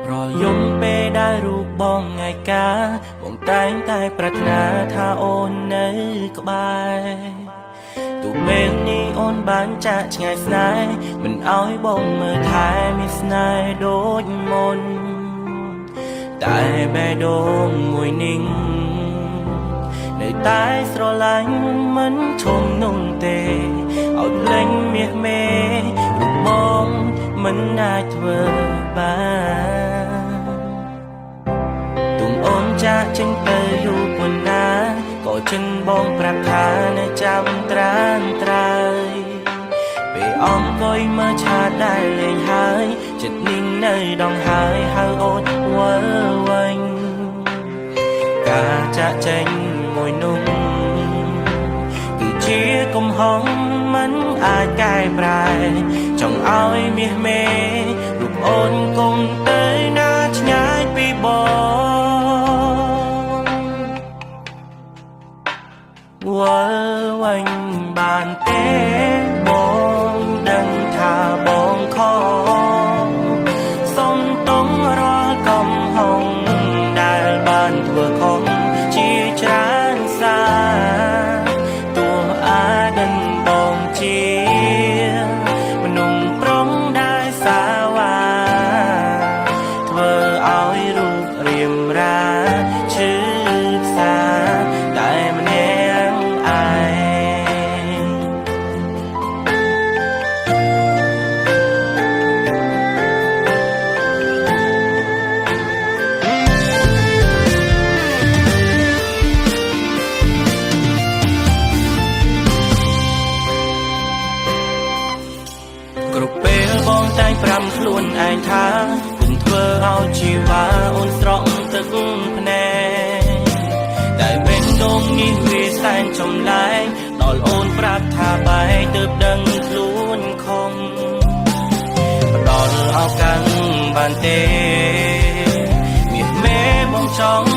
រាល់យំពេលដែលរូបបងថ្ងៃកាបងតែងតែប្រាថ្នាថាអូននៅក្បែរទូពេលនេះអូនបានចាក់ឆ្ងាយស្នេហ៍មិនអោយបងមើលថែមានស្នេហ៍ដូចមុនតែបេះដូងមួយនេះនៅតែស្រឡាញ់មិនឈំនោះទេឲ្យភ្លេងមាសមេរូបបងមិនអាចធ្វើបាន ទុំអូនចាកចេញទៅយូរប៉ុណ្ណាក៏ចិនបងប្រាប់ថានៅចាំត្រានត្រើយពេលអង្គុយមើលឆាតដែលលេងហើយចិត្តនេះនៅដងហើយហៅអូនវិលវិញការចាក់ចេញមួយនោះគឺជាកំហុសមិនអាចកែប្រែចង់ឲ្យមាសមេរូបអូនគុំទៅណាឆ្ងាយពីបង វិលវិញបានទេបងដឹងថាបងខកសុំទងរាល់កំហុសដែលបានធ្វើខុសជាច្រើនសារទោះអាដឹងបងជាមនុស្សប្រុងដែលសាវ៉ាធ្វើឲ្យរូបរាមរាឈឺផ្សាតែម្នាក់ឯង គ្រប់ពេលបងតែងប្រាំខ្លួនឯងថាគុំធ្វើឲ្យជីវ៉ាអូនស្រក់ទឹកភ្នែកតែបេះដូងនេះវាសែនចម្លែកដល់អូនប្រាប់ថាបែកទើបដឹងខ្លួនខំផ្ដល់ឱកាសបានទេមាសមេបងចង់